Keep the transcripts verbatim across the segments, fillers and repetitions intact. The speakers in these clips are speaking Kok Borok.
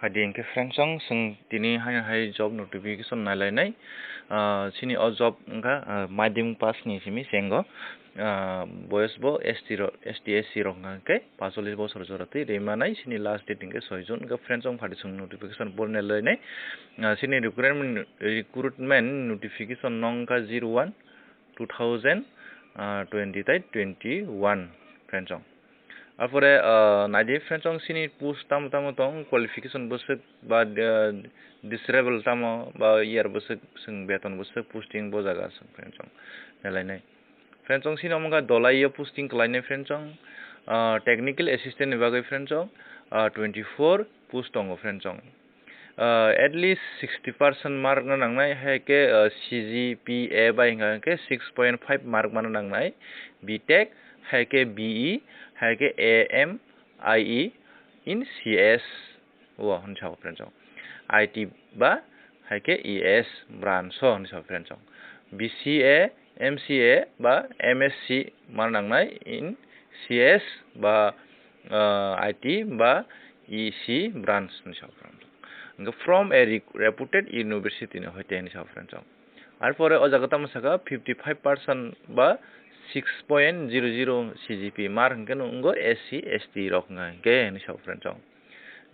Phaidi hwnkhe friends, chwng tini haino hai job notification nailainai. Ah, chini o job wngkha, ah, madhyamik pass ni simi chengo. Ah, boyes bo S T ro-, S T S C rok hwnkha hwnkhe paanchchollish bosor jora twi rwi manai. Chini last date hwnkhe soi June. Hwnkhe friends, chwng phaidi chwng notification bo nailainai. Ah, chini recruitment, recruitment notification no wngkha zero one two thousand twenty tai twenty one, friends, chwng. Arpore, ah, naidi friends, chwng chini post tamo tamo tong, qualification bwswk ba, ah, desirable tamo ba year bwswk, chwng beton bwswk, posting bo jaga chwng, friends, chwng nailainai. Friends, chwng chini omo wngkha Dholai o posting khlainai, friends, chwng, ah, technical assistant ni bagwi, friends, chwng, ah, twenty four post tongo, friends, chwng. Ah, at least sixty percent mark no nangnai, hai khe, ah, C G P A bai hwnkha hwnkhe six point five mark mano nangnai, B Tech, hai khe B E, hai khe A M I E in C S o hwnwi sao, friends, chwng. I T ba hai khe E S branch o hwnwi sao, friends, chwng. B C A, M C A ba M S C mano nangnai in C S ba, ah, I T ba E C branch hwnwi sao, friends, chwng. Hwnkhe from a re-, reputed university ni hoite hwnwi sao, friends, chwng. Arpore o jaga tamo sakha fifty five percent ba six point zero zero C G P mark hwnkhe no wngo S C, S T rok hwnkha hwnkhe hwnwi sao, friends, chwng.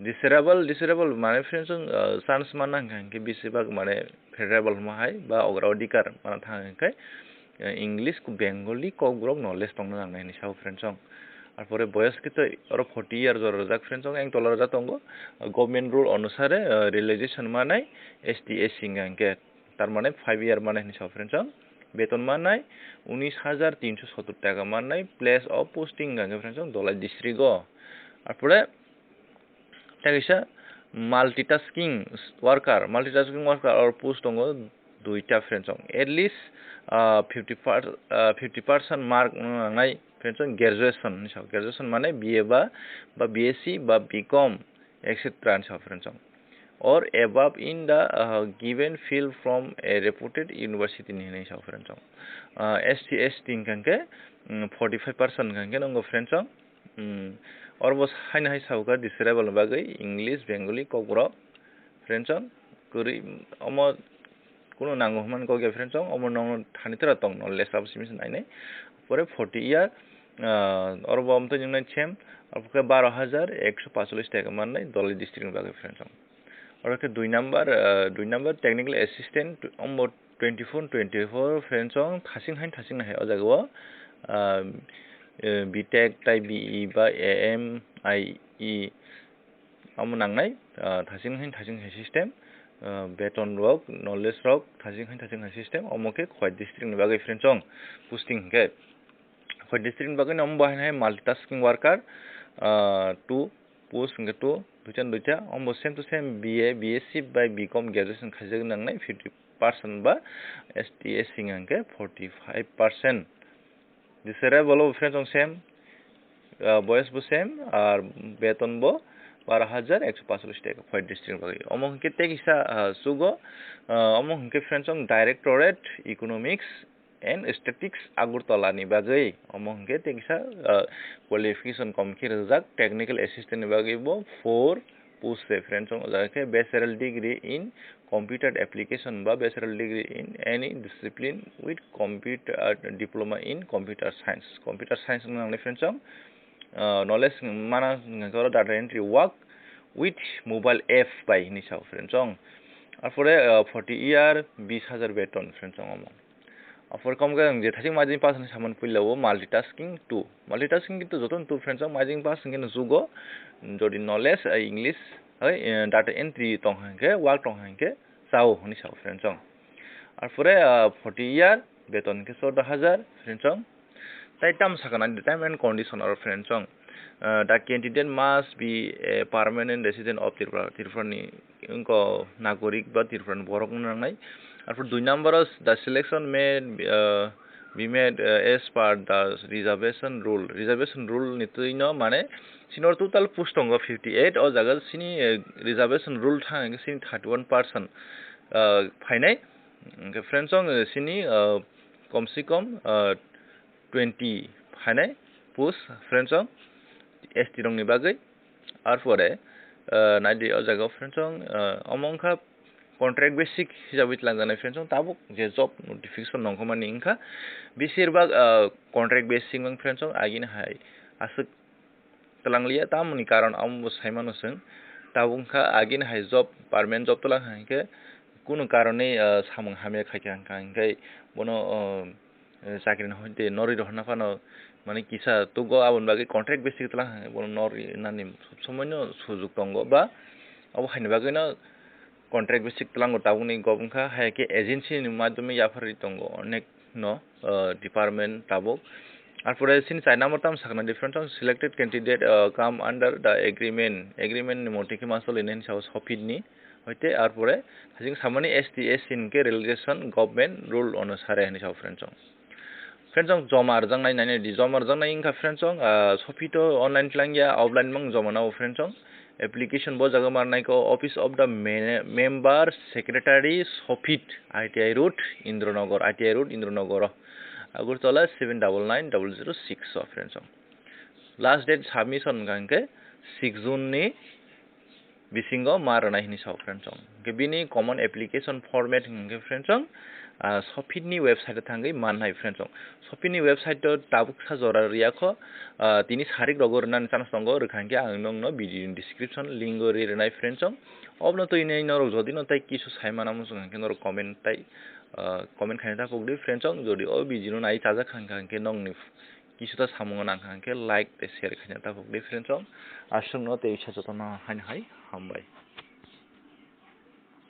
Desirable, desirable mane, friends, chwng, ah, chance mana hwnkha hwnkhe bisi bak mane favorable hwnma hai ba ogra odhikar mana thang hwnkhe, ah, English, Bengali, Kokborok knowledge tongna nangnai hwnwi sao, friends, chwng. Arpore boyes khe to oro forty year jora rwjak, friends, chwng, eng tola rwjak tongo. Ah, government rule onusare, ah, realization manai S T S C hwnkha hwnkhe, tar mane five year manai hwnwi sao, friends, chwng. Beton manai unis hajar tinso sottor taka manai, place of posting hwnkha hwnkhe, friends, chwng, Dholai district o. Arpore tei kaisa multitasking worker, multitasking worker or post tongo duita, friends, chwng. At least, ah, fifty per-, ah, fifty percent mark wngna nangnai, friends, chwng, graduation hwnwi sao. Graduation mane B A ba, ba B S C ba B Com, et cetera hwnwi sao, friends, chwng. Or above in the, ah, given field from a reputed university ni hwnwi sao, friends, chwng. Ah, S T S T hwnkha hwnkhe, mm, forty five percent hwnkha hwnkhe nwngo, friends, chwng. Hmm. Oro bo haino hai sao kha, desirable ni bagwi English, Bengali, Kokborok, friends, chwng, kwrwi omo kunu nango hwnmani kok ya, friends, chwng, omo nokno thani tera tong no lesa bo simi se nainai. Pore forty year, ah, oro bo omo tei nwngnai sem, abo khe baro hajar ekso paanchchollish taka mannai Dholai district ni bagwi, friends, chwng. Oro khe dui number, ah, dui number technical assistant, omo twenty four, twenty four, friends, chwng thasing hai thasing hai o jaga o, ah, eh, B Tech tai B E ba A M I E omo nangnai, ah, thasing hai thasing hai system, ah, beton rok, knowledge rok thasing hai thasing hai system, omo khe Khowai district ni bagwi, friends, chwng, posting hwnkhe. Khowai district ni bagwi no omo bo hai hai multitasking worker, ah, two post hwnkhe two, duita duita, omo same to same B A, B S C bai B Com graduation khaijak nangnai fifty percent ba S T S C hwnkhe forty five percent. Desirable bo, friends, chwng, same, ah, boyes bo same, ar beton bo baro hajar ekso paanchchollish taka Khowai district bagwi. Omo hwnkhe tei kisa, ah, chugo, ah, omo hwnkhe, friends, chwng, Directorate Economics and Statistics Agartala ni bagwi, omo hwnkhe tei kisa, ah, qualification kom khe rwjak, technical assistant ni bagwi bo four post se, friends, chwng, o jaga khe bachelor degree in computer application ba bachelor degree in any discipline with computer, ah, diploma in computer science, computer science wngna nangnai, friends, chwng, ah, knowledge mana hwnkhe oro data entry work with mobile app bai hwnwi sao, friends, chwng. Arpore, ah, forty year, bis hajar beton, friends, chwng, omo. Aphor kom khe ang je thasing majing pass ni samani puila o multitasking two. Multitasking kintu joto ni two, friends, chwng, majing pass hwnkhe no chugo. Jodi knowledge, ah, English, hai, eh, data entry tong hwnkhe, work tong hwnkhe, chao hwnwi sao, friends, chwng. Arpore, ah, forty year, beton hwnkhe chordo hajar, friends, chwng. Tai tam sakha na, the time and condition oro, friends, chwng. Uh, the candidate must be a permanent resident of Tripura. Tripura ni wngkha nagorik ba Tripura ni borok wngna nangnai. Arpor dui number o the selection may, uh, be made, uh, as per the reservation rule. Reservation rule ni twi no mane sini oro total post tongo fifty eight, o jaga sini, uh, reservation rule thang hwnkhe sini thirty one percent, uh, phainai. Hwnkhe friends, chwng, uh, sini, uh, kom se kom, uh, twenty phainai post, friends, chwng, S T rokni bagwi. Arpore Naidi o jaga friends song, omo wngkha contract basic hisabai twlangjaknai friends song, tabuk je job notification nongkhormani wngkha, besirbak contract basic wng friends song, agini hai aswk twlangliya, tamoni karon amo bo saimano chwng. Tabuk wngkha agini hai job, permanent job twlang hai khe kunu karonwi samung hamya khaikha wngkha, hwnkhe bono chakri ni hoite norwi rohorna phano mane kisa tugo, aboni bagwi contract basic twlang hai bono norwi nani sob somoino sujuk tongo, ba abo haini bagwino contract basic twlango tabukni gov wngkha, hai khe agency ni madhyome yapharwi tongo onek no department tabuk. Arpore chini char number tamo sakna different song, selected candidate come under the agreement, agreement ni motwe khe ma solinai hinwi sao sopit ni hoite, arpore hajing samani S T S C hinkhe realization government rule onusare hinwi sao friends song. Friends song, joma rwjaknai nainai di, joma rwjaknai wngkha friends song, sopito online twlangya, offline mang joma nao friends song. Application bo jaga mar naikho Office of the Member Secretary, Sopit, I T I Road, Indranagar, I T I Road, Indranagar, Agartala seven double nine double zero six o friends song. Last date submission hwnkha hwnkhe six June ni bisingo ma rwnai hinwi sao friends song. Hwnkhe bini common application format hwnkhe friends song, sopit ni website o thangwi mannai friends song. Sopit ni website o tabuksa jora rwya kho, tini sarik rogo rwnani chance tongo, rwkha hwnkhe ang nokno video ni description link o ri rwnai friends song. Obno twi nai norok jodi no tai kisu sai mana muchung hwnkhe norok comment tai comment khaina ta pokdi friends song. Jodi o video no nai chajak kha hwnkha hwnkhe nokni kisu ta samungo nangkha hwnkhe like tei share khaina ta pokdi friends song. Aswkno tei sa jotono haino hai hambai.